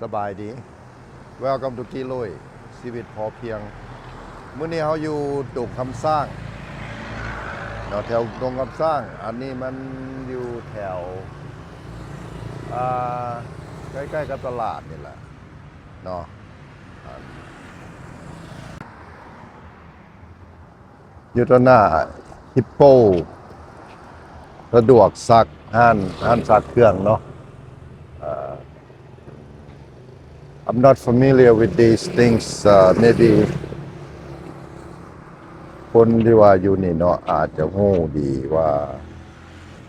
ສະບາຍດີ Welcome to ກິລຸຍ ຊີວິດພໍພຽງ. ມື້ນີ້ເຮົາຢູ່ດົງຄຳຊ້າງເນາະ ແຖວດົງຄຳຊ້າງ. ອັນນີ້ມັນຢູ່ແຖວ ອ່າ ໃກ້ໆກັບຕະຫຼາດນີ້ແຫຼະເນາະ. ຢູ່ຕໍ່ໜ້າຮິບໂປ ສະດວກຊັກ ຮ້ານ ຮ້ານຊັກເຄື່ອງເນາະ. ເອີ I'm not familiar with these things. ເອີ maybe ຄົນທີ່ວ່າຢູ່ນີ້ເນາະ ອາດຈະຮູ້ດີວ່າ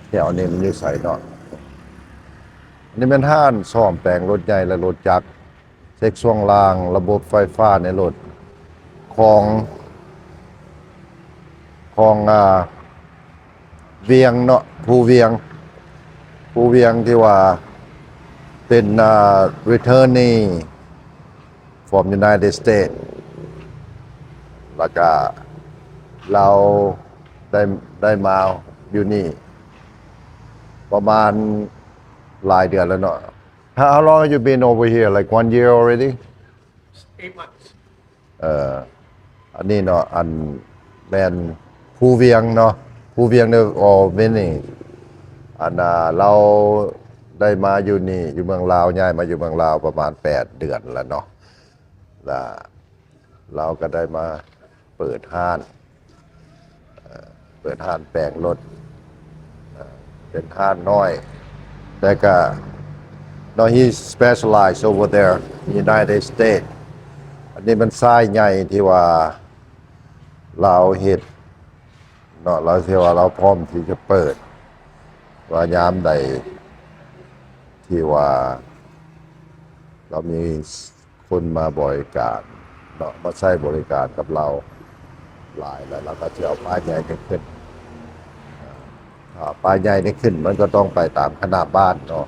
ແຖວນີ້ມັນຢູ່ໃສເນາະ. ອັນນີ້ແມ່ນຮ້ານສ້ອມແປງລົດໃຫຍ່ ແລະ ລົດຈັກ. ເຊັກຊ່ວງລ່າງ ລະບົບໄຟຟ້າໃນລົດຂອງ ຂອງ ອ່າ ວຽງເນາະ ພູວຽງ ພູວຽງທີ່ວ່າເປັນ ອ່າ attorney from United States. ແລ້ວກະລາວໄດ້ ໄດ້ມາຢູ່ນີ້ປະມານຫຼາຍເດືອນແລ້ວເນາະ. How, how long have you been over here? Like one year already? Eight months. ເອີ ອັນນີ້ເນາະ ອັນແມ່ນພູວຽງເນາະ ພູວຽງເນາະ or Winnie. ອັນ ອ່າ ລາວໄດ້ມາຢູ່ນີ້ ຢູ່ເມືອງລາວ ຍ້າຍມາຢູ່ເມືອງລາວປະມານແປດເດືອນແລ້ວເນາະ ລະລາວກໍໄດ້ມາ ເປີດຮ້ານ ເອີ ເປີດຮ້ານແປງລົດ ເອີ ເປັນຮ້ານນ້ອຍ ແຕ່ກະ no, he specialize over there in United States. ອັນນີ້ມັນຊາຍໃຫຍ່ທີ່ວ່າລາວເຮັດເນາະ ລາວ ທີ່ວ່າລາວພ້ອມທີ່ຈະເປີດ ວ່າຍາມໃດທີ່ວ່າລາວມີ ຄົນມາບໍລິການເນາະ ມາໃຊ້ບໍລິການກັບລາວຫຼາຍແລ້ວ ລາວກໍຊິເອົາປ້າຍໃຫຍ່ນີ້ຂຶ້ນ. ຖ້າປ້າຍໃຫຍ່ນີ້ຂຶ້ນ ມັນກໍຕ້ອງໄປຕາມຄະນະບ້ານເນາະ.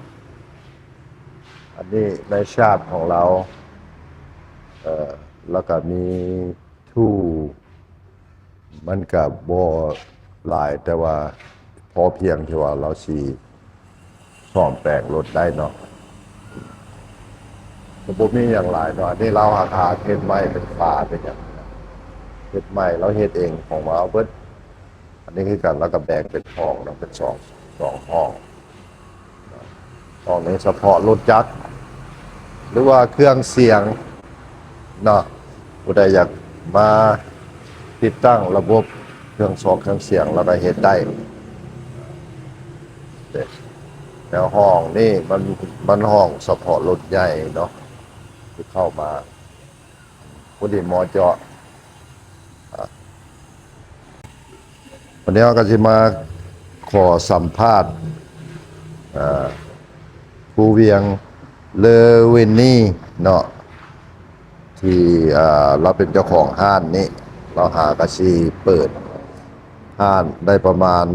ອັນນີ້ໃນຊາບຂອງລາວ ເອີ ລາວກໍມີ tool ມັນກະບໍ່ຫຼາຍ ແຕ່ວ່າພໍພຽງທີ່ວ່າລາວຊິສ້ອມແປງລົດໄດ້ເນາະ ກໍບໍ່ມີຫຍັງຫຼາຍເນາະ. ອັນນີ້ລາວຫາກເຮັດໄມ້ເປັນຝາເປັນຫຍັງ ເຮັດໄມ້ລາວເຮັດເອງຂອງລາວເບິດ. ອັນນີ້ຄືກັນ ລາວກໍແບ່ງເປັນຫ້ອງເນາະ ເປັນສອງ ສອງຫ້ອງ. ຫ້ອງນີ້ສະເພາະລົດຈັກ ຫຼືວ່າເຄື່ອງສຽງເນາະ ຜູ້ໃດຢາກມາຕິດຕັ້ງລະບົບເຄື່ອງສອກເຄື່ອງສຽງ ລາວກໍເຮັດໄດ້. ແລ້ວຫ້ອງນີ້ມັນ ມັນຫ້ອງສະເພາະລົດໃຫຍ່ເນາະ ທີ່ເຂົ້າມາ ພໍດີໝໍເຈາະ. ອ່າ ວັນນີ້ເຮົາກໍຊິມາຂໍສຳພາດ ອ່າ ຄູວຽງ ເລີວິນນີເນາະ ທີ່ ອ່າ ລາວເປັນເຈົ້າຂອງຮ້ານນີ້ ລາວຫາກະຊິເປີດຮ້ານໄດ້ປະມານ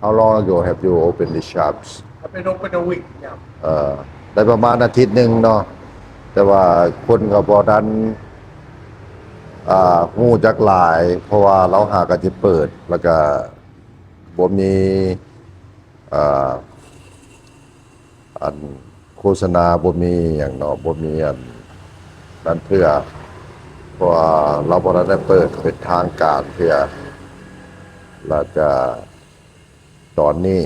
How long ago have you opened the shops? I've been open a week now. ເອີ ໄດ້ປະມານອາທິດໜຶ່ງເນາະ ແຕ່ວ່າຄົນກໍບໍ່ທັນ ອ່າ ຮູ້ຈັກຫຼາຍ ເພາະວ່າລາວຫາກະຊິເປີດ ແລ້ວກະບໍ່ມີ ອ່າ ອັນໂຄສະນາ ບໍ່ມີຫຍັງເນາະ ບໍ່ມີອັນນັ້ນເທື່ອ ເພາະວ່າລາວບໍ່ທັນໄດ້ເປີດເປັນທາງການເທື່ອ ແລ້ວກະ ຕອນນີ້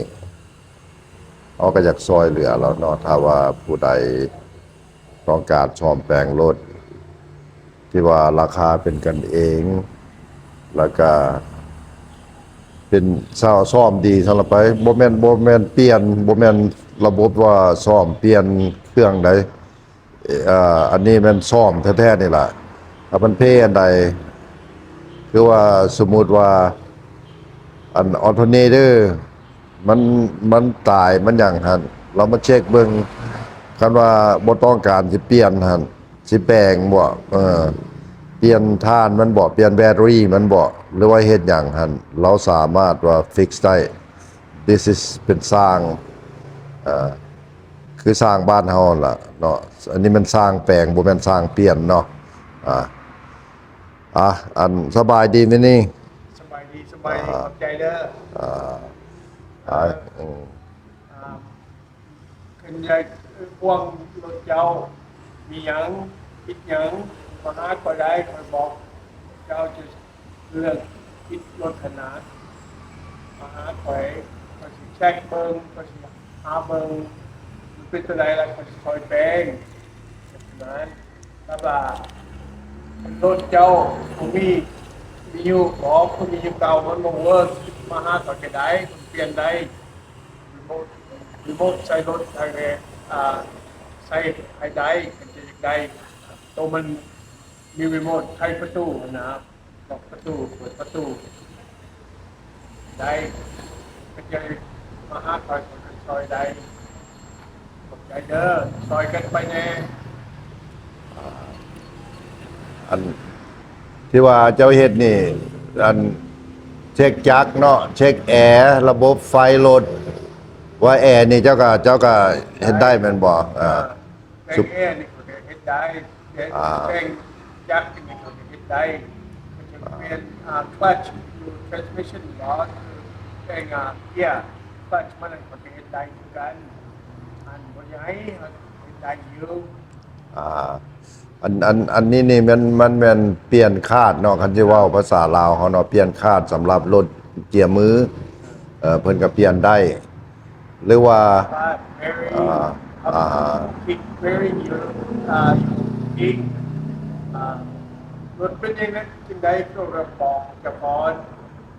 ເຮົາກໍຢາກຊ່ອຍເຫຼືອລາວເນາະ ຖ້າວ່າຜູ້ໃດຕ້ອງການສ້ອມແປງລົດ ທີ່ວ່າລາຄາເປັນກັນເອງ ແລ້ວກະເປັນຊາວ ສ້ອມດີຊັ້ນລະໄປ ບໍ່ແມ່ນ ບໍ່ແມ່ນປ່ຽນ ບໍ່ແມ່ນລະບົບວ່າສ້ອມປ່ຽນເຄື່ອງໃດ. ເອີ ອັນນີ້ແມ່ນສ້ອມແທ້ໆນີ້ລະ ຖ້າມັນເພອັນໃດ ຄືວ່າສົມມຸດວ່າ ອັນ alternator ມັນ ມັນຕາຍ ມັນຫຍັງຫັ້ນ ລາວມາເຊັກເບິ່ງ ຄັນວ່າບໍ່ຕ້ອງການຊິປ່ຽນຫັ້ນ ຊິແປງບໍ ເອີ ປ່ຽນຖ່ານມັນບໍ ປ່ຽນແບັດເຕີຣີມັນບໍ ຫຼືວ່າເຮັດຫຍັງຫັ້ນ ລາວສາມາດວ່າ fix ໄດ້. This is ເປັນຊ່າງ ເອີ ຄືຊ່າງບ້ານເຮົາຫັ້ນລະເນາະ ອັນນີ້ແມ່ນຊ່າງແປງ ບໍ່ແມ່ນຊ່າງປ່ຽນເນາະ. ອ່າ ອ່າ ອັນ ສະບາຍດີມື້ນີ້? ສະບາຍດີ ສະບາຍດີ ອ່າ ຂອບໃຈເດີ. ອ່າ ອ່າ ເອີ ອືມ ອ່າ ເຄີ ເປັນໃຫຍ່ຫ່ວງລົດເຈົ້າ ມີຫຍັງ ຜິດຫຍັງ ມາຫາຂ້ອຍໄດ້ ຂ້ອຍບອກເຈົ້າຈະເລື່ອງຜິດລົດຫັ້ນນະ ມາຫາຂ້ອຍ ຂ້ອຍຊິເຊັກເບິ່ງ ຂ້ອຍຊິຫາເບິ່ງ ມັນເປັນຈັ່ງໃດ ແລ້ວຂ້ອຍຊິຊ່ອຍແປງ ແບບນັ້ນ. ແລ້ວວ່າລົດເຈົ້າບໍ່ມີ ມີຢູ່ບໍ່ ບໍ່ມີຢູ່ເກົ່າ ມັນບໍ່ເວີກ ມາຫາຂ້ອຍກໍໄດ້ ມັນປ່ຽນໄດ້ ຣີໂມດ ຣີໂມດໃສ່ລົດໃຫ້ ອ່າ ໃສ່ໃຫ້ໄດ້ ຄັນຈະຢາກໄດ້ ໂຕມັນມີຣີໂມດໄຂປະຕູຫັ້ນນະ ລັອກປະຕູ ເປີດປະຕູ ໄດ້ ເປັນຫຍັງມາຫາຂ້ອຍ ຂ້ອຍຊ່ອຍໄດ້ ຂອບໃຈເດີ ຊ່ອຍກັນໄປແດ່. ອັນທີ່ວ່າເຈົ້າເຮັດນີ້ ອັນເຊັກຈັກເນາະ ເຊັກແອ ລະບົບໄຟລົດ ວ່າແອນີ້ເຈົ້າກໍ ເຈົ້າກໍເຮັດໄດ້ແມ່ນບໍ່? ອ່າ ແປງແອນີ້ຂ້ອຍກໍເຮັດໄດ້ ແປງ ອ່າ ແປງຈັກນີ້ຂ້ອຍກໍເຮັດໄດ້ ກໍຈະປ່ຽນ ອ່າ clutch ຢູ່ transmission ບໍ ແປງ ອ່າ ເກຍ clutch ມັນນັ້ນຂ້ອຍກໍເຮັດໄດ້ຄືກັນ ອັນບໍ່ໃຫຍ່ ເຮັດໄດ້ຢູ່. ອ່າ ອັນ ອັນ ອັນນີ້ນີ້ມັນ ມັນແມ່ນປ່ຽນຄາດເນາະ ຄັນຊິເວົ້າພາສາລາວເຮົາເນາະ ປ່ຽນຄາດສຳລັບລົດເກຍມື ເອີ ເພິ່ນກໍປ່ຽນໄດ້ ຫຼືວ່າ ອ່າ ອ່າ bearing ຢູ່ ອ່າ ຢູ່ bearing ອ່າ ລົດເປັນຈັ່ງໃດ ຈຶ່ງໄດ້ໂທລະບອກຈະບອກ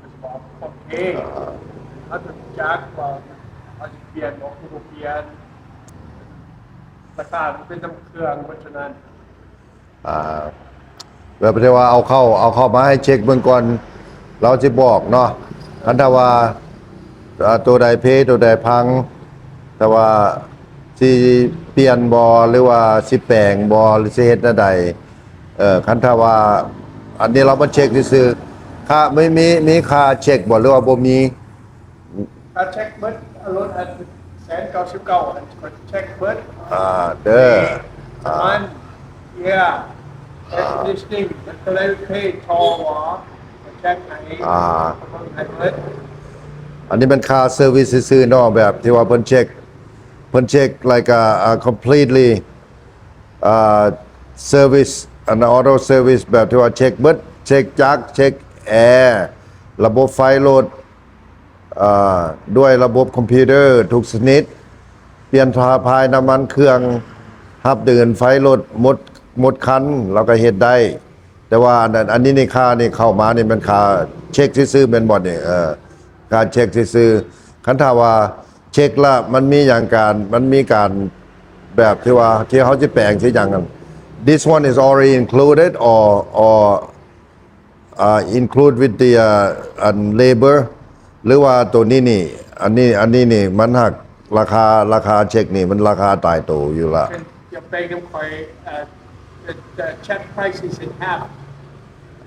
ຈະບອກໂອເຄ ອ່າ ເຮົາຈະຮູ້ຈັກວ່າເຮົາຊິປ່ຽນບໍ່ ຄືບໍ່ປ່ຽນ ລາຄາມັນເປັນນຳເຄື່ອງ ເພາະສະນັ້ນ ອ່າ ແບບທີ່ວ່າເອົາເຂົ້າ ເອົາເຂົ້າມາໃຫ້ເຊັກເບິ່ງກ່ອນ ລາວຊິບອກເນາະ ຄັນຖ້າວ່າ ອ່າ ໂຕໃດເພ ໂຕໃດພັງ ຖ້າວ່າຊິປ່ຽນບໍ່ ຫຼືວ່າຊິແປງບໍ່ ຫຼືຊິເຮັດແນວໃດ ເອີ ຄັນຖ້າວ່າ ອັນນີ້ລາວມາເຊັກຊື່ໆ ຄ່າ ມີ ມີ ມີຄ່າເຊັກບໍ່ ຫຼືວ່າບໍ່ມີ? ຖ້າເຊັກເບິດ ເອົາລົດອັນແສນເກົ້າສິບເກົ້າ ອັນເຊັກເບິດ ອ່າ ເດີ ອ່າ ນ້ຳມັນ ເກຍ ແອຣ໌ຄອນດິຊັນນິງ ມັນກໍເລີຍເພທໍ ເຊັກໃຫ້ ອ່າ ເບິ່ງໃຫ້ເບິດ ອັນນີ້ແມ່ນຄ່າເຊີວິສຊື່ໆເນາະ ແບບທີ່ວ່າເພິ່ນເຊັກ ເພິ່ນເຊັກ like a, a completely, uh, service, an auto service ແບບທີ່ວ່າເຊັກເບິດ ເຊັກຈັກ ເຊັກແອ ລະບົບໄຟລົດ ເອີ ດ້ວຍລະບົບຄອມພິວເຕີທຸກຊະນິດ, ປ່ຽນຖ່າຍພາຍນ້ຳມັນເຄື່ອງ, ຮັບເດີນໄຟລົດໝົດ, ໝົດຄັນ ລາວກໍເຮັດໄດ້. ແຕ່ວ່າອັນ, ອັນ, ອັນນີ້ນີ້ຄ່ານີ້ເຂົ້າມານີ້ແມ່ນຄ່າເຊັກຊື່ໆແມ່ນບໍ່ນີ້? ເອີ ຄ່າເຊັກຊື່ໆ. ຄັນຖ້າວ່າເຊັກລະມັນມີຫຍັງການ, ມັນມີການແບບທີ່ວ່າ ທີ່ເຮົາຊິແປງຊິຫຍັງ this one is already included or, or uh, include with the, uh, ອັນ labor ຫຼືວ່າໂຕນີ້ນີ້ ອັນນີ້ ອັນນີ້ນີ້ມັນຫາກລາຄາ ລາຄາເຊັກນີ້ມັນລາຄາຕາຍໂຕຢູ່ລະ ເປັນ ຈະໄປນຳຂ້ອຍ ເອີ the, the check price is in half.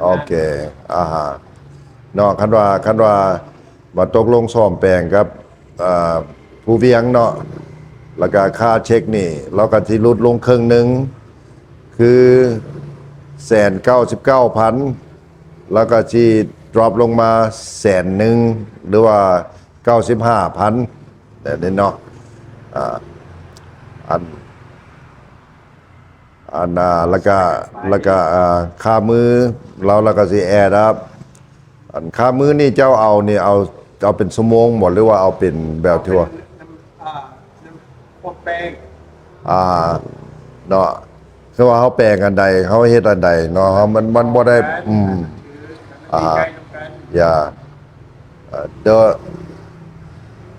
ໂອເຄ ອ່າຮະ ເນາະ ຄັນວ່າ ຄັນວ່າ ມາຕົກລົງສ້ອມແປງກັບ ເອີ ຜູ້ວຽງເນາະ ແລ້ວກະຄ່າເຊັກນີ້ ລາວກະຊິຫຼຸດລົງເຄິ່ງໜຶ່ງ ຄືແສນເກົ້າສິບເກົ້າພັນ ແລ້ວກະຊິ drop ລົງມາແສນໜຶ່ງ ຫຼືວ່າເກົ້າສິບຫ້າພັນ ແບບນີ້ເນາະ ອ່າ ອັນ ອັນ ອ່າ ແລ້ວກະ ແລ້ວກະ ອ່າ ຄ່າມື້ລາວ ລາວກະຊິ add up ອັນຄ່າມື້ນີ້ເຈົ້າເອົານີ້ ເອົາ ເອົາເປັນຊົ່ວໂມງບໍ່ ຫຼືວ່າເອົາເປັນແບບທີ່ວ່າ ເອົາເປັນນຳ ອ່າ ນຳພວກແປງ ອ່າ ເນາະ ຄືວ່າເຮົາແປງອັນໃດ ເຮົາເຮັດອັນໃດເນາະ ເຮົາ ມັນ ມັນບໍ່ໄດ້ ອືມ ອ່າ ຢ່າ ເອີ the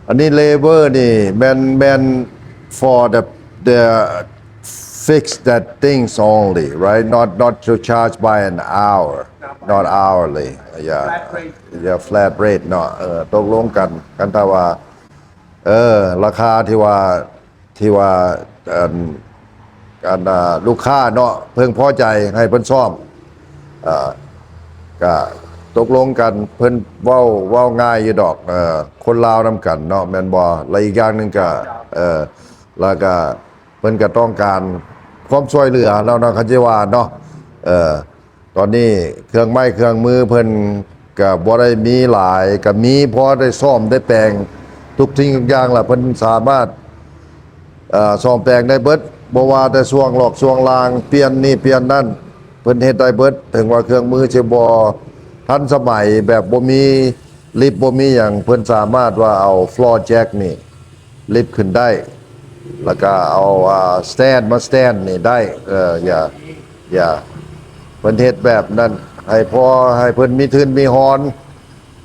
ອັນນີ້ labor ນີ້ແມ່ນ ແມ່ນ for the, the fix that things only, right? Not, not to charge by an hour, not hourly. Yeah, flat rate. Yeah, flat rate ເນາະ ເອີ ຕົກລົງກັນ ຄັນຖ້າວ່າ ເອີ ລາຄາທີ່ວ່າ ທີ່ວ່າ ອັນ ອັນ ອ່າ ລູກຄ້າເນາະ ເພິ່ງພໍໃຈໃຫ້ເພິ່ນຊອມ ເອີ ກະຕົກລົງກັນ ເພິ່ນເວົ້າ ເວົ້າງ່າຍຢູ່ດອກ ເອີ ຄົນລາວນຳກັນເນາະ ແມ່ນບໍ່? ແລະອີກຢ່າງໜຶ່ງກະ ເອີ ແລ້ວກະເພິ່ນກະຕ້ອງການຄວາມຊ່ວຍເຫຼືອແລ້ວເນາະ ຄັນຊິວ່າເນາະ ເອີ ຕອນນີ້ເຄື່ອງໄມ້ເຄື່ອງມືເພິ່ນກະບໍ່ໄດ້ມີຫຼາຍ ກະມີພໍໄດ້ສ້ອມໄດ້ແປງທຸກສິ່ງທຸກຢ່າງລະ ເພິ່ນສາມາດ ເອີ່ ສ້ອມແປງໄດ້ເບິດ, ບໍ່ວ່າແຕ່ຊ່ວງລອກຊ່ວງລ່າງ, ປ່ຽນນີ້ປ່ຽນນັ້ນ, ເພິ່ນເຮັດໄດ້ເບິດ. ເຖິງວ່າເຄື່ອງມືຊິບໍ່ທັນສະໄໝ, ແບບບໍ່ມີລິບ ບໍ່ມີຫຍັງ, ເພິ່ນສາມາດວ່າເອົາຟລໍແຈັກນີ້ລິບຂຶ້ນໄດ້, ແລ້ວກໍເອົາ ອ່າ ສະແຕນມາສະແຕນນີ້ໄດ້. ເອີ ຢ່າ ຢ່າ ເພິ່ນເຮັດແບບນັ້ນ ໃຫ້ພໍໃຫ້ເພິ່ນມີທຶນມີຮອນ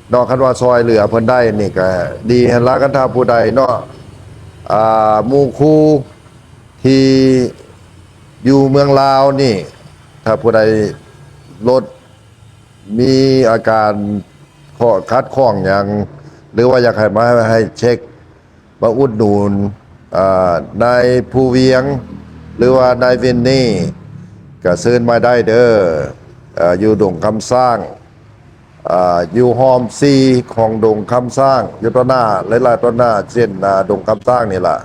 ເນາະ. ຄັນວ່າຊ່ອຍເຫຼືອເພິ່ນໄດ້ນີ້ກໍດີຫັ້ນລະ. ຄັນຖ້າຜູ້ໃດເນາະ ອ່າ ໝູ່ຄູ່ທີ່ຢູ່ເມືອງລາວນີ້ ຖ້າຜູ້ໃດລົດມີອາການຂໍ້ຂັດຂ້ອງຫຍັງ ຫຼືວ່າຢາກໃຫ້ມາໃຫ້ເຊັກ ມາອຸດໜູນ ອ່າ ນາຍພູວຽງ ຫຼືວ່ານາຍວິນນີ ກໍເຊີນມາໄດ້ເດີ. ເອີ່ ຢູ່ດົງຄຳຊ້າງ ອ່າ ຢູ່ຮ່ອມສີ່ຂອງດົງຄຳຊ້າງ ຢູ່ຕໍ່ໜ້າ ຫຼາຍໆ ຕໍ່ໜ້າເສັ້ນ ອ່າ ດົງຄຳຊ້າງນີ້ລະ.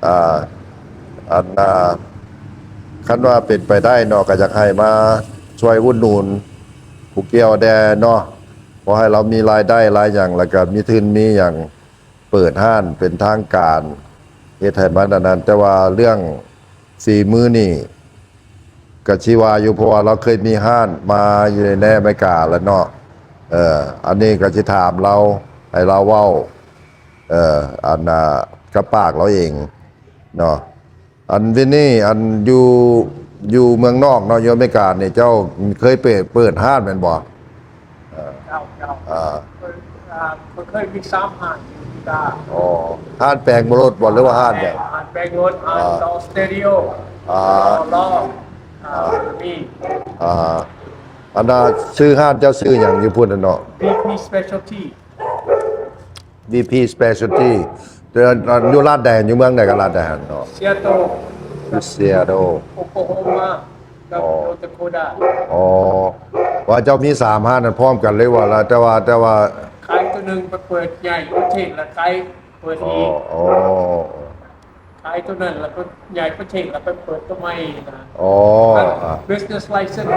ອ່າ ອັນ ອ່າ ຄັນວ່າເປັນໄປໄດ້ເນາະ ກໍຢາກໃຫ້ມາຊ່ວຍອຸດໜູນຜູ້ກ່ຽວແດ່ເນາະ, ຂໍໃຫ້ລາວມີລາຍໄດ້ຫຼາຍຢ່າງ ແລ້ວກໍມີທຶນມີຫຍັງ ເປີດຮ້ານເປັນທາງການ ເຮັດໃຫ້ມັນອັນນັ້ນ. ແຕ່ວ່າເລື່ອງຝີມືນີ້ ກໍຊິວ່າຢູ່ ເພາະວ່າລາວເຄີຍມີຮ້ານມາຢູ່ໃນອາເມລິກາແລ້ວເນາະ. ເອີ ອັນນີ້ກໍຊິຖາມລາວ ໃຫ້ລາວເວົ້າ ເອີ ອັນ ອ່າ ກັບປາກລາວເອງເນາະ. ອັນວິນນີ ອັນຢູ່ ຢູ່ເມືອງນອກເນາະ ຢູ່ອາເມລິການີ້ ເຈົ້າເຄີຍເປີດ ເປີດຮ້ານແມ່ນບໍ່? ເອີ ເຈົ້າ ເຈົ້າ ອ່າ ເປີດ ອ່າ ເຄີຍມີສາມຮ້ານຢູ່ອາເມລິກາ. ອໍ ຮ້ານແປງລົດບໍ່ ຫຼືວ່າຮ້ານຫຍັງ? ຮ້ານແປງລົດ ຮ້ານ ອ່າ ຕໍ່ສະເຕຣີໂອ ອ່າ ຕໍ່ລໍ້ ອ່າ ອ່າ ມີ ອ່າ ອັນນ່າ ຊື່ຮ້ານເຈົ້າຊື່ຫຍັງຢູ່ພຸ້ນນະເນາະ? ບີພີ Specialty ບີພີ Specialty ເອີ ຢູ່ລັດໃດ? ຢູ່ເມືອງໃດກັບລັດໃດຫັ້ນເນາະ? ຊີແອດເທິນ ຢູ່ຊີແອດເທິນ ໂອໂຄໂຮມາ ກັບ ອໍ ນອດດາໂຄດາ. ອໍ ວ່າເຈົ້າມີສາມຮ້ານນັ້ນພ້ອມກັນເລີຍວ່າລະ? ແຕ່ວ່າ ແຕ່ວ່າ ຂາຍໂຕໜຶ່ງໄປເປີດໃຫຍ່ປະເທດ ລະຂາຍເປີດອີກ. ອໍ ຂາຍໂຕນັ້ນ ລະໄປໃຫຍ່ປະເທດ ລະໄປເປີດໂຕໃໝ່ນະ. ອໍ ອ່າ business license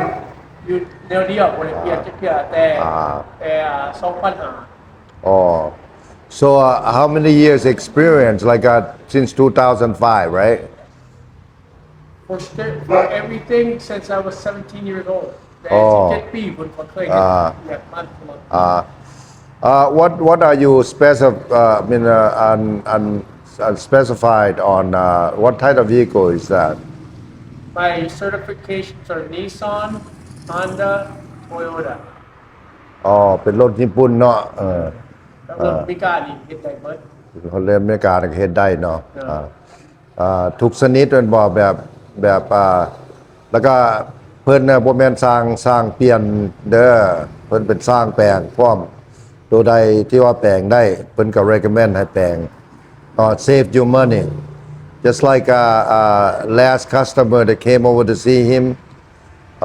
ຢູ່ແນວດຽວ ບໍ່ໄດ້ປ່ຽນຈັກເທື່ອ ແຕ່ ອ່າ ແຕ່ ອ່າ ສອງພັນຫ້າ. Oh, so, uh, how many years experience, like, uh, since two thousand five, right? For sti-, for everything since I was seventeen years old. ແຕ່ ອໍ ສິບເຈັດປີພຸ້ນ ຂ້ອຍເຄີຍເຮັດ ອ່າ ວຽກມາຕະຫຼອດ. Uh, uh, what, what are you specif-, uh, I mean, uh, un-, un-, uh, specified on, uh, what type of vehicle is that? My certifications are Nissan, Honda, Toyota. ອໍ ເປັນລົດຍີ່ປຸ່ນເນາະ. ເອີ ແລ້ວລົດ ເອີ ອາເມລິການີ້ເຮັດໄດ້ເບິດ. ລົດອາເມລິການີ້ກໍເຮັດໄດ້ເນາະ. ເອີ ອ່າ ອ່າ ທຸກຊະນິດແມ່ນບໍ່? ແບບ ແບບ ອ່າ ແລ້ວກໍເພິ່ນນະບໍ່ແມ່ນຊ່າງ ຊ່າງປ່ຽນເດີ, ເພິ່ນເປັນຊ່າງແປງພ້ອມ. ໂຕໃດທີ່ວ່າແປງໄດ້ ເພິ່ນກໍ recommend ໃຫ້ແປງ. ເອີ save you money. Just like, uh, uh, last customer that came over to see him,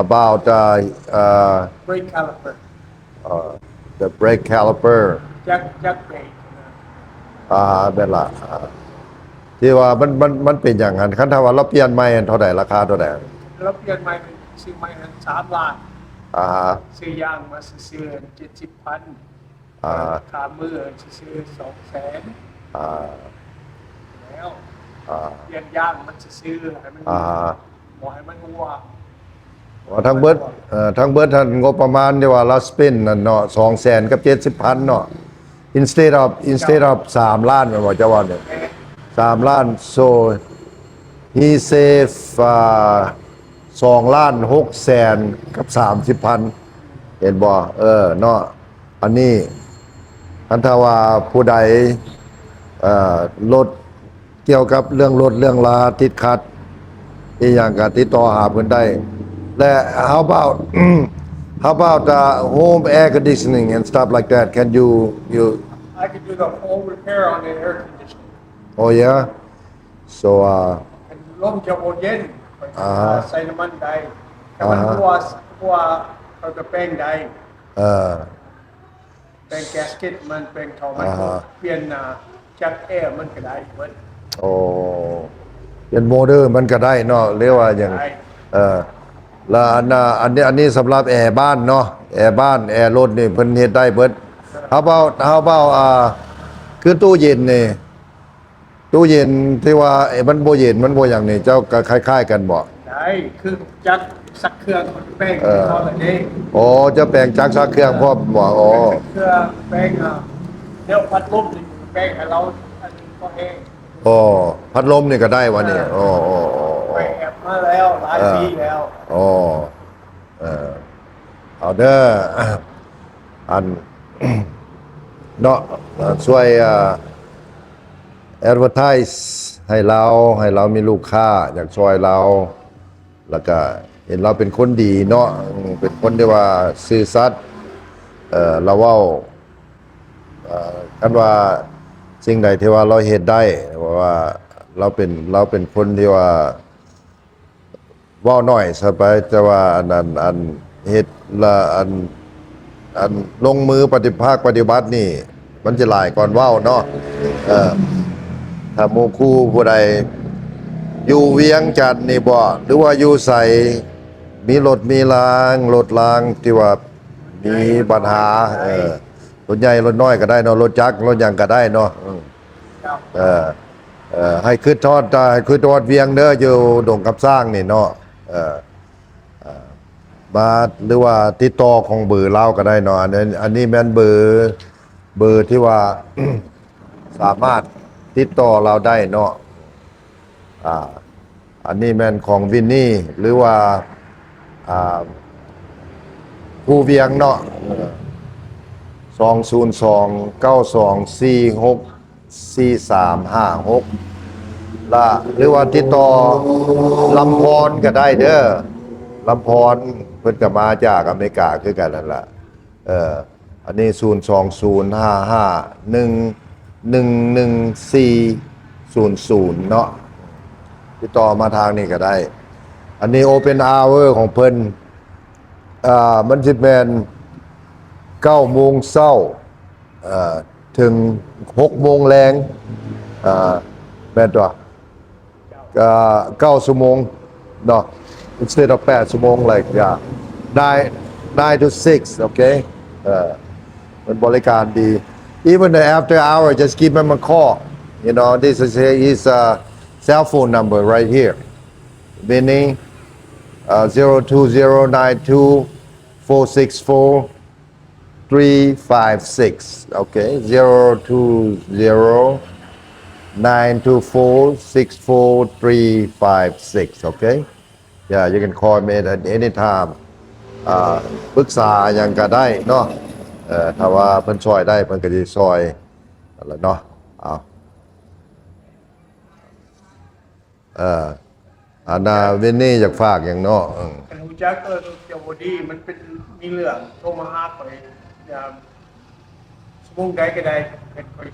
about, uh, uh, brake caliper. Uh, the brake caliper. ຈັກ ຈັກເບຣກນະ. ອ່າ ແມ່ນລະ. ອ່າ ທີ່ວ່າມັນ ມັນ ມັນເປັນຫຍັງຫັ້ນ? ຄັນຖ້າວ່າລາວປ່ຽນໃໝ່ຫັ້ນເທົ່າໃດ? ລາຄາເທົ່າໃດ? ລາວປ່ຽນໃໝ່ ຊື້ໃໝ່ຫັ້ນສາມລ້ານ. ອ່າຮະ. ຊື້ຢາງມາຊື່ໆ ເຈັດສິບພັນ. ອ່າ ຄ່າມືຊື່ໆ ສອງແສນ. ອ່າ ແລ້ວ ອ່າ ປ່ຽນຢາງມັນຊື່ໆ ໃຫ້ມັນ ອ່າ ບໍ່ໃຫ້ມັນຮົ່ວ. ວ່າທັງເບິດ ເອີ ທັງເບິດຫັ້ນ ງົບປະມານທີ່ວ່າລາວ spend ນັ້ນເນາະ ສອງແສນກັບເຈັດສິບພັນເນາະ. Instead of, instead of ສາມລ້ານ ແມ່ນບໍ່ເຈົ້າວ່ານີ້? ສາມລ້ານ. So he save, ອ່າ ສອງລ້ານຫົກແສນກັບສາມສິບພັນ ເຫັນບໍ່? ເອີ ເນາະ. ອັນນີ້ ຄັນຖ້າວ່າຜູ້ໃດ ເອີ ລົດ ກ່ຽວກັບເລື່ອງລົດເລື່ອງລາຕິດຂັດອີ່ຫຍັງ ກໍຕິດຕໍ່ຫາເພິ່ນໄດ້. ແລະ how about, how about, uh, home air conditioning and stuff like that? Can you, you I can do the full repair on the air conditioning. Oh, yeah? So, uh, ລົມຈະບໍ່ເຢັນ ອ່າຮະ ໃສ່ນ້ຳມັນໄດ້. ຖ້າມັນ ອ່າຮະ ຮົ່ວ ຮົ່ວ ເຮົາກໍແປງໄດ້. ເອີ ແປງແກັສເກັດມັນ ແປງທໍ່ມັນ ອ່າຮະ ປ່ຽນ ອ່າ ຈັກແອມັນກໍໄດ້ເບິດ. ໂອ້ ປ່ຽນໂມເຕີມັນກໍໄດ້ເນາະ ຫຼືວ່າຫຍັງ? ໄດ້. ເອີ ແລ້ວອັນ ອັນນີ້ ອັນນີ້ສຳລັບແອບ້ານເນາະ ແອບ້ານ ແອລົດນີ້ເພິ່ນເຮັດໄດ້ເບິດ. How about, how about, ອ່າ ຄືຕູ້ເຢັນນີ້? ຕູ້ເຢັນທີ່ວ່າ ເອີ ມັນບໍ່ເຢັນ ມັນບໍ່ຫຍັງນີ້ ເຈົ້າກໍຄ້າຍໆກັນບໍ່? ໄດ້ ຄືຈັກຊັກເຄື່ອງ ແປງ ເອີ ເຂົາລະເດ້. ອໍ ເຈົ້າແປງຈັກຊັກເຄື່ອງພ້ອມບໍ່? ອໍ ຊັກເຄື່ອງແປງ ອາ ແນວພັດລົມນີ້ແປງໃຫ້ລາວ ອັນນີ້ກໍແຮງ. ອໍ ພັດລົມນີ້ກໍໄດ້ວະນີ້. ເອີ ອໍໆໆໆ ໄປແອບມາແລ້ວ ຫຼາຍ ເອີ ປີແລ້ວ. ອໍ ເອີ ເອົາເດີ ອັນ ເນາະ ເອີ ຊ່ວຍ ເອີ ແອັດເວີໄທສ໌ໃຫ້ລາວ ໃຫ້ລາວມີລູກຄ້າ ຢາກຊ່ອຍລາວ ແລ້ວກະເຫັນລາວເປັນຄົນດີເນາະ ເປັນຄົນທີ່ວ່າຊື່ສັດ ເອີ ລາວເວົ້າ ເອີ ຄັນວ່າສິ່ງໃດທີ່ວ່າລາວເຮັດໄດ້ ເພາະວ່າລາວເປັນ ລາວເປັນຄົນທີ່ວ່າ ເວົ້າໜ້ອຍຊະໄປ ແຕ່ວ່າອັນ ອັນ ອັນເຮັດລະ ອັນ ອັນລົງມືປະຕິ ພາກປະຕິບັດນີ້ ມັນຈະຫຼາຍກ່ອນເວົ້າເນາະ. ເອີ ຖ້າໝູ່ຄູ່ຜູ້ໃດຢູ່ວຽງຈັນນີ້ບໍ ຫຼືວ່າຢູ່ໃສ ມີລົດມີລາງ ລົດລາງທີ່ວ່າມີບັນຫາ ເອີ ລົດໃຫຍ່ລົດນ້ອຍກໍໄດ້ເນາະ ລົດຈັກລົດຫຍັງກໍໄດ້ເນາະ. ເອີ ເອີ ໃຫ້ຄຶດຮອດ ໃຫ້ຄຶດຮອດວຽງເດີ ຢູ່ດົງຄຳຊ້າງນີ້ເນາະ. ເອີ ເອີ ມາ ຫຼືວ່າຕິດຕໍ່ຂອງເບີລາວກໍໄດ້ເນາະ. ອັນນີ້ ອັນນີ້ແມ່ນເບີ ເບີທີ່ວ່າ ສາມາດຕິດຕໍ່ລາວໄດ້ເນາະ. ອ່າ ອັນນີ້ແມ່ນຂອງວິນນີ ຫຼືວ່າ ອ່າ ພູວຽງເນາະ ເອີ ສອງສູນສອງ ເກົ້າສອງສີ່ຫົກ ສີ່ສາມຫ້າຫົກ ລະ ຫຼືວ່າຕິດຕໍ່ລຳພອນກໍໄດ້ເດີ ລຳພອນເພິ່ນກໍມາຈາກອາເມລິກາຄືກັນນັ້ນລະ. ເອີ ອັນນີ້ ສູນສອງສູນຫ້າຫ້າໜຶ່ງໜຶ່ງໜຶ່ງສີ່ສູນສູນເນາະ ຕິດຕໍ່ມາທາງນີ້ກໍໄດ້. ອັນນີ້ Open Hour ຂອງເພິ່ນ ອ່າ ມັນຊິແມ່ນເກົ້າໂມງເຊົ້າ ເອີ ເຖິງຫົກໂມງແລງ ເອີ ແມ່ນຕົວະ? ເອີ ເກົ້າຊົ່ວໂມງເນາະ instead of ແປດຊົ່ວໂມງ like yeah nine nine to six. ໂອເຄ ເອີ ເປັນບໍລິການດີ. Even the after hour, just give him a call. You know, this is his, uh, cell phone number right here. Vinny, uh, zero two zero nine two four six four three five six. Okay, zero two zero nine two four six four three five six. Okay, yeah, you can call me at any time. ອ່າ ປຶກສາຫຍັງກໍໄດ້ເນາະ ເອີ ຖ້າວ່າເພິ່ນຊ່ອຍໄດ້ ເພິ່ນກໍຊິຊ່ອຍ ນັ້ນລະເນາະ. ເອົາ ເອີ ອັນນ່າ ວິນນີຢາກຝາກຫຍັງເນາະ? ເອີ ຄັນຮູ້ຈັກ ເອີ ເຈົ້າບໍ່ດີ ມັນເປັນ ມີເລື່ອງ ໂທມາຫາຂ້ອຍ ຢ່າ ຊົ່ວໂມງໃດກໍໄດ້ ຂ້ອຍ ຂ້ອຍ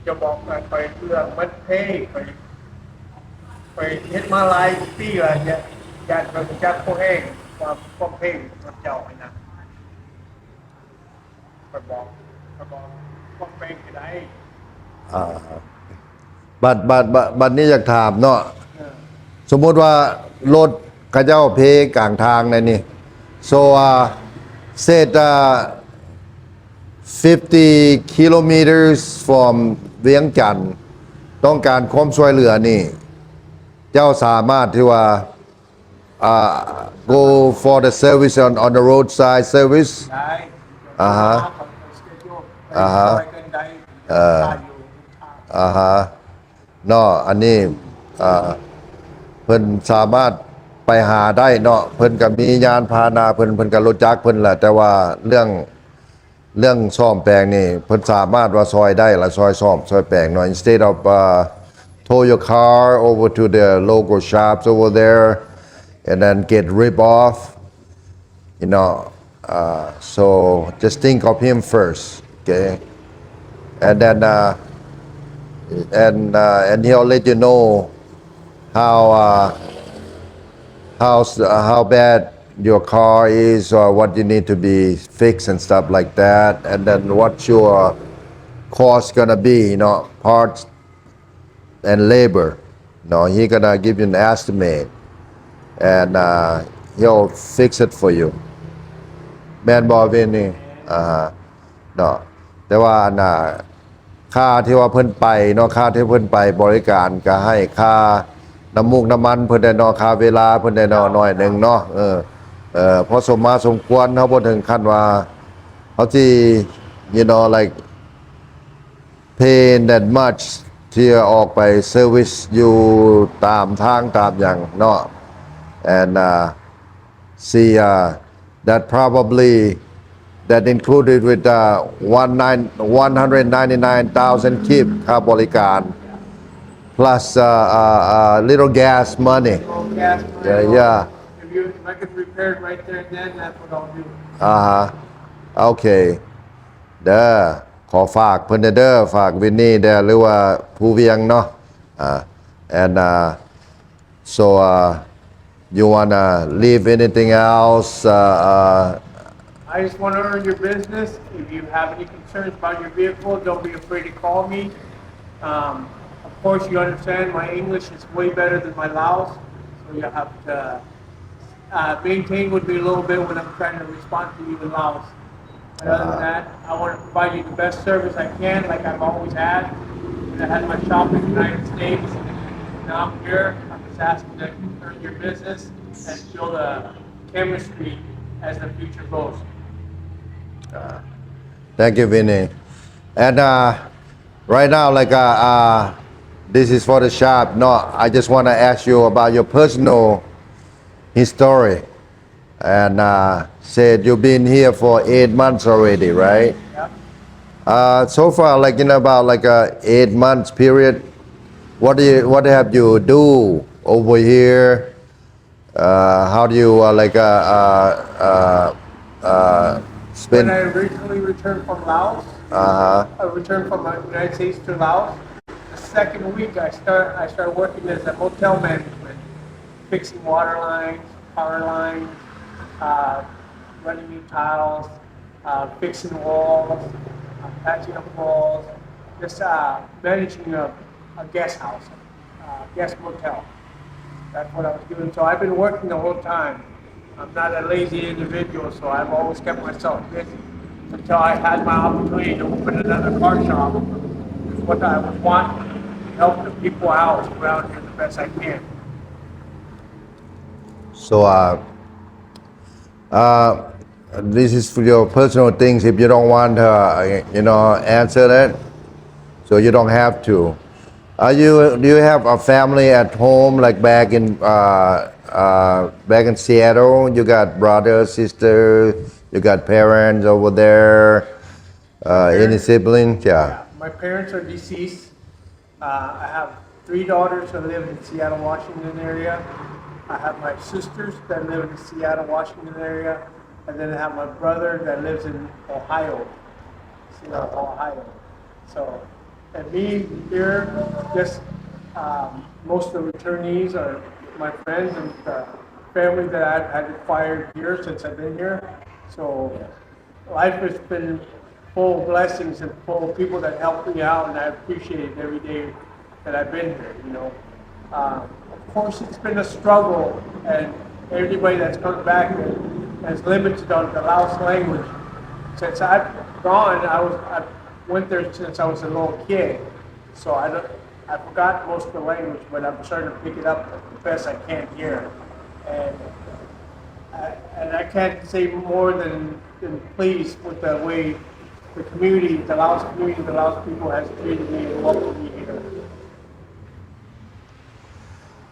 ຈະບອກ ຂ້ອຍເລື່ອງມັນເພ ຂ້ອຍ ຂ້ອຍເຮັດມາຫຼາຍປີແລ້ວ ຢ້ານ ຢ້ານຂ້ອຍບໍ່ຈັກພໍແຮງ ຄວາມ ຄວາມເພຂອງເຈົ້າຫັ້ນນະ. ຂ້ອຍບອກ ຂ້ອຍບອກຄວາມເປັນໄປໄດ້. ອ່າ ບັດ ບັດ ບັດ ບັດນີ້ຢາກຖາມເນາະ ເອີ ສົມມຸດວ່າລົດເຂົາເຈົ້າເພກາງທາງໃນນີ້ so uh, said uh, fifty kilometers from ວຽງຈັນ ຕ້ອງການຄວາມຊ່ວຍເຫຼືອນີ້ ເຈົ້າສາມາດທີ່ວ່າ uh, go for the service on, on the roadside service. ໄດ້ ອ່າຮະ ອ່າຮະ ເອີ ອ່າຮະ ເນາະ ອັນນີ້ ອ່າ ເພິ່ນສາມາດໄປຫາໄດ້ເນາະ ເພິ່ນກໍມີຍານພາຫະນະເພິ່ນ ເພິ່ນກໍຮູ້ຈັກເພິ່ນແຫຼະ ແຕ່ວ່າເລື່ອງ ເລື່ອງສ້ອມແປງນີ້ ເພິ່ນສາມາດວ່າຊ່ອຍໄດ້ລະ ຊ່ອຍສ້ອມຊ່ອຍແປງເນາະ instead of uh, tow your car over to the local shops over there and then get ripped off, you know. Uh, so just think of him first, okay? And then uh, and uh, and he'll let you know how uh, how how bad your car is or what you need to be fixed and stuff like that, and then what your cost gonna be, you know, parts and labor. You know, he gonna give you an estimate, and uh, he'll fix it for you. ແມ່ນບໍ່ ວິນນີ? ອ່າ ເນາະ ແຕ່ວ່າອັນນ່າ ຄ່າທີ່ວ່າເພິ່ນໄປເນາະ ຄ່າທີ່ເພິ່ນໄປບໍລິການ ກໍໃຫ້ຄ່ານ້ຳມູກນ້ຳມັນເພິ່ນແດ່ເນາະ ຄ່າເວລາເພິ່ນແດ່ເນາະ ໜ້ອຍໜຶ່ງເນາະ ເອີ ເອີ ພໍສົມມາສົມຄວນ ເຮົາບໍ່ເຖິງຂັ້ນວ່າເຮົາຊິ you know like paying that much ທີ່ອອກໄປ service ຢູ່ຕາມທາງຕາມຫຍັງເນາະ and uh, see uh, that probably that included with uh, one nine one hundred ninety nine thousand kip ຄ່າບໍລິການ plus uh, uh, uh, little gas money. Little gas money. Yeah, yeah. If you, if I can repair it right there and then, that's what I'll do. ອ່າຮະ ໂອເຄ ເດີ ຂໍຝາກເພິ່ນແດ່ເດີ ຝາກວິນນີແດ່ ຫຼືວ່າພູວຽງເນາະ ອ່າ and uh, so uh, you wanna leave anything else uh, uh, I just want to earn your business. If you have any concerns about your vehicle, don't be afraid to call me. Um, of course, you understand my English is way better than my Laos, so you have to uh, maintain with me a little bit when I'm trying to respond to you in Laos. But other than that, I want to provide you the best service I can, like I've always had. When I had my shop in the United States, now I'm here. I'm just asking that you earn your business and build a chemistry as the future goes. Uh, thank you, Vinny. And uh, right now, like uh, uh, this is for the shop. No, I just want to ask you about your personal history. And uh, said you've been here for eight months already, right? Yep. Uh, so far, like in about like a eight months period, what do you what have you do over here? Uh, how do you uh, like uh, uh, uh, uh, spend? When I originally returned from Laos, uh-huh. I returned from the United States to Laos. The second week, I start I started working as a motel management, fixing water lines, power lines, uh, running new tiles, uh, fixing walls, uh, patching up walls, just uh, managing a, a guest house, uh, guest motel. That's what I was doing. So I've been working the whole time. I'm not a lazy individual, so I've always kept myself busy until I had my opportunity to open another car shop. It's what I was wanting, help the people out around here the best I can. So uh, uh, this is for your personal things. If you don't want to, uh, you know, answer that, so you don't have to. Are you do you have a family at home, like back in uh, uh, back in Seattle? You got brother, sister, you got parents over there, uh, any siblings? Yeah. Yeah, my parents are deceased. Uh, I have three daughters that live in Seattle, Washington area. I have my sisters that live in the Seattle, Washington area, and then I have my brother that lives in Ohio, Seattle, Ohio. So, and me here, just um, most of the returnees are my friends and uh, family that I've had acquired here since I've been here. So, life has been full of blessings and full of people that helped me out, and I appreciate it every day that I've been here, you know. Um, of course, it's been a struggle, and everybody that's come back has limited on the Laos language. Since I've gone, I was I went there since I was a little kid, so I don't I forgot most of the language, but I'm trying to pick it up the best I can here. And I, and I can't say more than, than pleased with the way the community, the Laos community, the Laos people has treated me and welcomed me here.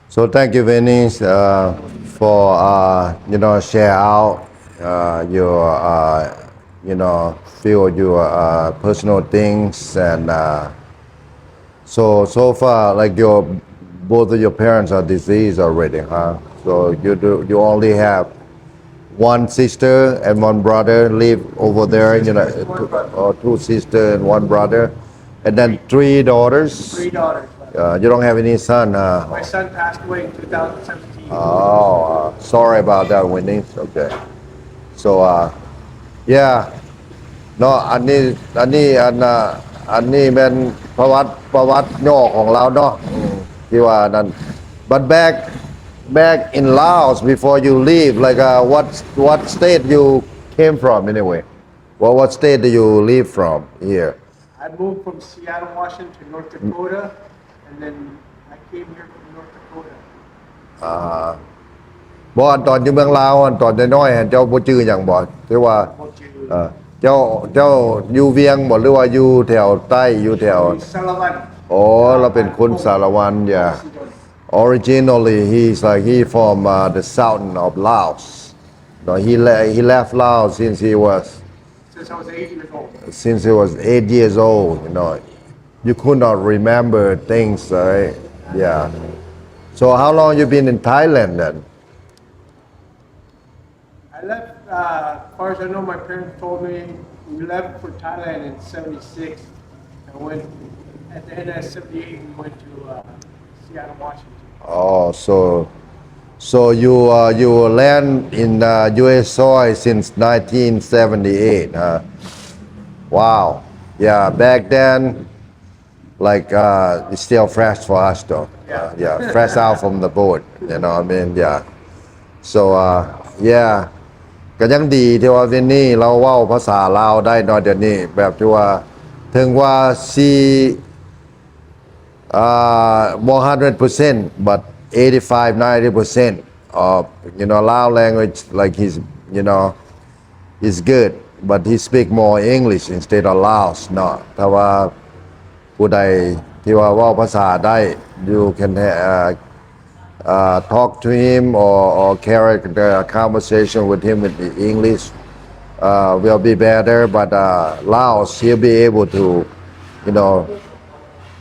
So thank you, Vinny, uh, for uh, you know share out uh, your uh, you know feel your uh, personal things and uh, So so far, like your both of your parents are deceased already, huh? So you do you only have one sister and one brother live over there, you know, or two sister and one brother, and then three daughters. Three daughters. Uh, you don't have any son, huh? My son passed away in two thousand seventeen. Oh, uh, sorry about that, Winnie. Okay. So uh, yeah. ເນາະ ອັນນີ້ ອັນນີ້ ອັນ ອ່າ ອັນນີ້ແມ່ນປະຫວັດ ປະຫວັດຫຍໍ້ຂອງລາວເນາະ ອືມ ທີ່ວ່ານັ້ນ but back back in Laos before you leave like uh, what what state you came from anyway, what what state do you live from here? I I moved from Seattle, Washington to North Dakota, and then I came here from North Dakota. ອ່າ ບໍ່ ອັນຕອນຢູ່ເມືອງລາວ ອັນຕອນນ້ອຍໆ ອັນເຈົ້າບໍ່ຈື່ຫຍັງບໍ່? ຖືວ່າ ບໍ່ຈື່ ເອີ ເຈົ້າ ເຈົ້າຢູ່ວຽງບໍ່ ຫຼືວ່າຢູ່ແຖວໃຕ້ ຢູ່ແຖວ ສາລະວັນ. ໂອ້ ລາວເປັນຄົນສາລະວັນ yeah. Originally, he's like, he from, uh, the southern of Laos. No, he le-, he left Laos since he was Since I was eight years old. Since he was eight years old, you know, you could not remember things, right? Yeah. So how long you been in Thailand then? I left, uh, as far as I know, my parents told me we left for Thailand in seventy-six. I went, at the end of seventy-eight, we went to, uh, Seattle, Washington. Oh, so, so you, uh, you land in, uh, U S soil since nineteen seventy-eight, huh? Wow. Yeah, back then, like, uh, it's still fresh for us, though. Yeah. Uh, yeah, fresh out from the boat, you know what I mean? Yeah. So, uh, yeah. ກໍຍັງດີທີ່ວ່າວິນນີລາວເວົ້າພາສາລາວໄດ້ເນາະ ດຽວນີ້ ແບບທີ່ວ່າ ເຖິງວ່າຊິ uh, one hundred percent, but eighty-five, ninety percent of, you know, Lao language, like, he's, you know, is good, but he speak more English instead of Laos ເນາະ. ຖ້າວ່າຜູ້ໃດທີ່ວ່າເວົ້າພາສາໄດ້ you can, uh, uh, talk to him or, or carry the conversation with him in English, uh, will be better, but, uh, Laos, he'll be able to, you know,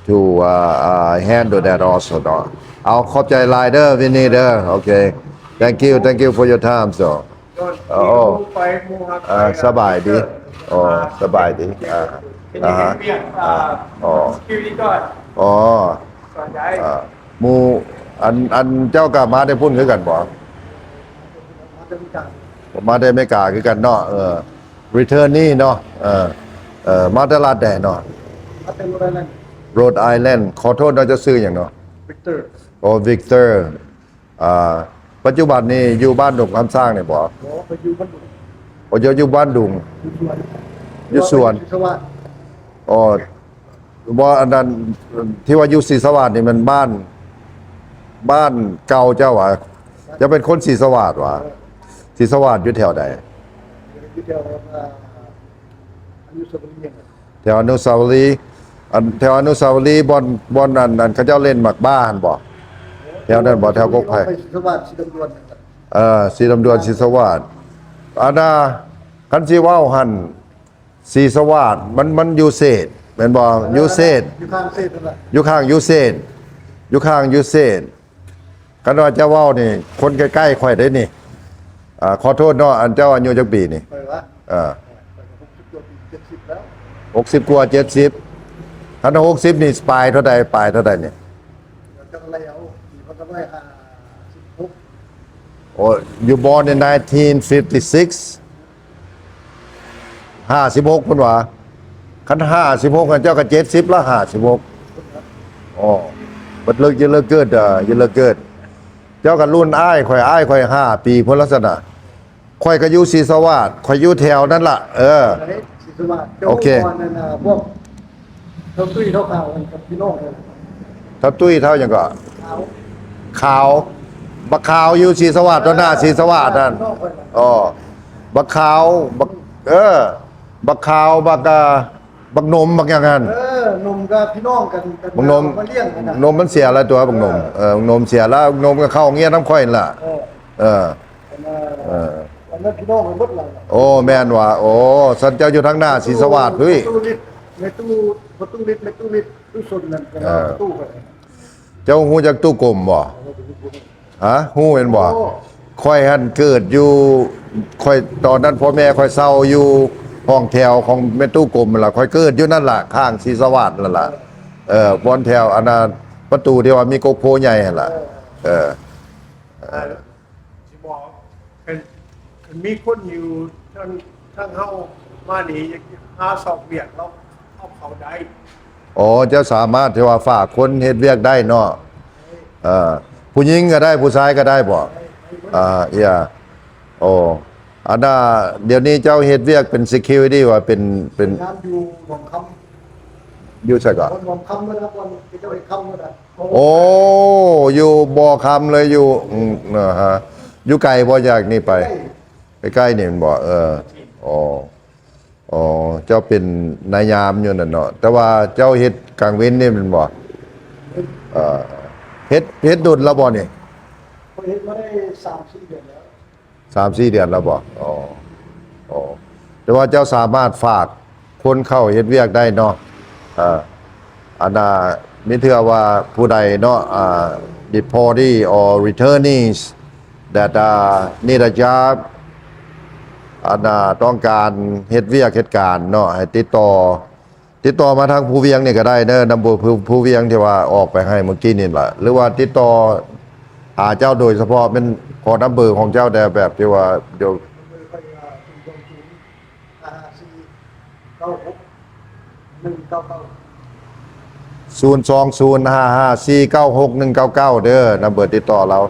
to, uh, uh, handle that also ເນາະ. ເອົາ ຂອບໃຈຫຼາຍເດີ ວິນນີເດີ. ໂອເຄ thank you, thank you for your time. So ໂອ້ ເອີ ສະບາຍດີ. ໂອ້ ສະບາຍດີ. ອ່າ ອ່າຮະ ອ່າ ອໍ security guard ອໍ ສ່ວນໃຫຍ່ ອ່າ ໝູ່ ອັນ ອັນເຈົ້າກໍມາແຕ່ພຸ້ນຄືກັນບໍ່? ມາແຕ່ອາເມລິກາ ມາແຕ່ອາເມລິກາຄືກັນເນາະ. ເອີ returnee ເນາະ. ເອີ ເອີ ມາແຕ່ລັດໃດເນາະ? ມາແຕ່ Rhode Island. Rhode Island. ຂໍໂທດເນາະ ເຈົ້າຊື່ຫຍັງເນາະ? Victor. ໂອ້ Victor. ອ່າ ປັດຈຸບັນນີ້ຢູ່ບ້ານດົງຄຳຊ້າງນີ້ບໍ່? ບໍ່ ໄປຢູ່ບ້ານດຸງ. ໂອ້ ເຈົ້າຢູ່ບ້ານດຸງ ຢູ່ສວນ ຢູ່ສວນ ຢູ່ສະຫວາດ. ອໍ ບໍ່ ອັນນັ້ນທີ່ວ່າຢູ່ສີສະຫວາດນີ້ແມ່ນບ້ານ ບ້ານເກົ່າເຈົ້າຫວາ? ເຈົ້າເປັນຄົນສີສະຫວາດຫວາ? ເອີ ສີສະຫວາດຢູ່ແຖວໃດ? ຢູ່ແຖວ ອ່າ ອະນຸສາວະລີຫັ້ນ. ແຖວອະນຸສາວະລີ ອັນແຖວອະນຸສາວະລີ ບ່ອນ ບ່ອນອັນ ອັນເຂົາເຈົ້າຫຼິ້ນໝາກບ້າຫັ້ນບໍ່? ແຖວນັ້ນບໍ່? ແຖວກົກໄຜ່ ໄປສີສະຫວາດ ສີດຳດວນ. ເອີ ສີດຳດວນ ສີສະຫວາດ. ອັນນ່າ ຄັນຊິເວົ້າຫັ້ນ ສີສະຫວາດ ມັນ ມັນຢູ່ເສດແມ່ນບໍ່? ເອີ ຢູ່ເສດ ຢູ່ຂ້າງເສດນັ້ນແຫຼະ ຢູ່ຂ້າງຢູ່ເສດ ຢູ່ຂ້າງຢູ່ເສດ. ຄັນວ່າຈະເວົ້ານີ້ ຄົນໃກ້ໆຂ້ອຍເດ້ນີ້. ອ່າ ຂໍໂທດເນາະ ອັນເຈົ້າອາຍຸຈັກປີນີ້? ຂ້ອຍຫວາ? ເອີ ຂ້ອຍກໍຫົກສິບກວ່າປີ ເຈັດສິບແລ້ວ ຫົກສິບກວ່າ ເຈັດສິບ. ຄັນຫົກສິບນີ້ປາຍເທົ່າໃດ? ປາຍເທົ່າໃດນີ້? ຈັກແລ້ວ ປີພັນເກົ້າຮ້ອຍຫ້າສິບຫົກ. ໂອ້ you born in nineteen fifty-six. ຫ້າສິບຫົກພຸ້ນຫວາ? ຄັນຫ້າສິບຫົກຫັ້ນ ເຈົ້າກໍເຈັດສິບລະ ຫ້າສິບຫົກ. ອໍ but look, you look good, uh, you look good. ເຈົ້າກໍລຸ້ນອ້າຍຂ້ອຍ ອ້າຍຂ້ອຍຫ້າປີພຸ້ນລະຊັ້ນນະ. ຂ້ອຍກໍຢູ່ສີສະຫວາດ ຂ້ອຍຢູ່ແຖວນັ້ນລະ. ເອີ ສີສະຫວາດ. ໂອເຄ ເຈົ້າຮູ້ບໍ່ ອັນນັ້ນນະ ພວກ ທ້າວຕຸ້ຍທ້າວຂາວກັບພີ່ນ້ອງເດີ. ທ້າວຕຸ້ຍທ້າວຫຍັງກໍ? ຂາວ ຂາວ ບັກຂາວຢູ່ສີສະຫວາດ ຕໍ່ໜ້າສີສະຫວາດນັ້ນ. ອໍ ບັກຂາວ ບັກ ເອີ ບັກຂາວ ບັກ ອ່າ ບັກນົມ ບັກຫຍັງຫັ້ນ. ເອີ ນົມກໍພີ່ນ້ອງກັນ ກັນ ບັກນົມ ມາລ້ຽງກັນນະ. ນົມມັນເສຍແລ້ວຕົວະ ບັກນົມ. ເອີ ເອີ ນົມເສຍແລ້ວ ນົມກໍເຂົ້າໂຮງຮຽນນຳຂ້ອຍນັ້ນລະ. ເອີ ເອີ ເອີ ອັນນັ້ນ ອັນນັ້ນພີ່ນ້ອງກັນໝົດແລ້ວ. ໂອ້ ແມ່ນຫວາ? ໂອ້ ສັນເຈົ້າຢູ່ທາງໜ້າສີສະຫວາດພຸ້ນ. ປະຕູລິດ ແມ່ຕູ້ ປະຕູລິດ ແມ່ຕູ້ລິດ ຕູ້ຊົນນັ້ນ. ເອີ ປະຕູໄປ. ເຈົ້າຮູ້ຈັກຕູ້ກົມບໍ່? ຮະ? ຮູ້ແມ່ນບໍ່? ໂອ້ ຂ້ອຍຫັ້ນເກີດຢູ່ ຂ້ອຍ ຕອນນັ້ນພໍ່ແມ່ຂ້ອຍເຊົ່າຢູ່ຫ້ອງແຖວຂອງແມ່ຕູ້ກົມຫັ້ນລະ. ຂ້ອຍເກີດຢູ່ນັ້ນລະ ຂ້າງສີສະຫວາດນັ້ນລະ. ເອີ ບ່ອນແຖວອັນນ່າ ປະຕູທີ່ວ່າມີກົກໂພໃຫຍ່ຫັ້ນລະ. ເອີ ເອີ ເອີ ຊິບອກ ຄັນ ຄັນມີຄົນຢູ່ທາງ ທາງເຮົາມານີ້ ຢາກຫາຊອກວຽກ ເຮົາ ເຮົາເຂົ້າໄດ້. ອໍ ເຈົ້າສາມາດທີ່ວ່າຝາກຄົນເຮັດວຽກໄດ້ເນາະ. ເອີ ຜູ້ຍິງກໍໄດ້ ຜູ້ຊາຍກໍໄດ້ບໍ່? ອ່າ ເອີ ໂອ້ ອັນນ່າ ດຽວນີ້ເຈົ້າເຮັດວຽກເປັນ security ວ່າເປັນ ເປັນ ເປັນງານຢູ່ໜອງຄຳ. ຢູ່ໃສກໍ? ບ່ອນ ບ່ອນຄຳເນາະ ບ່ອນເຂົາເຈົ້າເຮັດຄຳເນາະ. ໂອ້ ຢູ່ບໍ່ຄຳເລີຍ ຢູ່ ອືມ ອາຮະ ຢູ່ໄກບໍ່ຈາກນີ້ໄປ? ໃກ້ ໃກ້ໆ ນີ້ແມ່ນບໍ່? ເອີ ອໍ ອໍ ເຈົ້າເປັນນາຍຍາມຢູ່ນັ້ນເນາະ ແຕ່ວ່າເຈົ້າເຮັດກາງເວັນນີ້ແມ່ນບໍ່? ເອີ ເຮັດ ເຮັດດົນແລ້ວບໍ່ນີ້? ຂ້ອຍເຮັດມາໄດ້ສາມສີ່ເດືອນແລ້ວ. ສາມສີ່ເດືອນແລ້ວບໍ່? ອໍ ອໍ ແຕ່ວ່າເຈົ້າສາມາດຝາກຄົນເຂົ້າເຮັດວຽກໄດ້ເນາະ. ເອີ ອັນນ່າ ມີເທື່ອວ່າຜູ້ໃດເນາະ ອ່າ deportee or returnees that, uh, need a job ອັນນ່າ ຕ້ອງການເຮັດວຽກເຮັດການເນາະ ໃຫ້ຕິດຕໍ່ ຕິດຕໍ່ມາທາງພູວຽງນີ້ກໍໄດ້ເດີ ນຳເບີພູ ພູວຽງທີ່ວ່າອອກໄປໃຫ້ເມື່ອກີ້ນີ້ລະ ຫຼືວ່າຕິດຕໍ່ຫາເຈົ້າໂດຍສະເພາະ ແມ່ນຂໍນຳເບີຂອງເຈົ້າແດ່ ແບບທີ່ວ່າ ດຽວ ສູນສອງສູນຫ້າຫ້າສີ່ເກົ້າຫົກໜຶ່ງເກົ້າເກົ້າ ເດີ ນຳເບີຕິດຕໍ່ລາວ.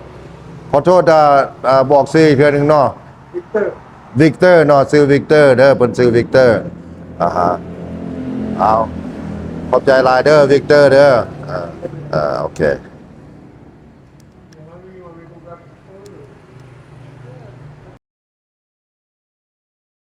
ຂໍໂທດ ອ່າ ອ່າ ບອກຊື່ອີກເທື່ອໜຶ່ງເນາະ. ວິກເຕີ ວິກເຕີເນາະ ຊື່ວິກເຕີເດີ ເພິ່ນຊື່ວິກເຕີ. ອາຮະ ເອົາ ຂອບໃຈຫຼາຍເດີ ວິກເຕີເດີ. ເອີ ເອີ ໂອເຄ.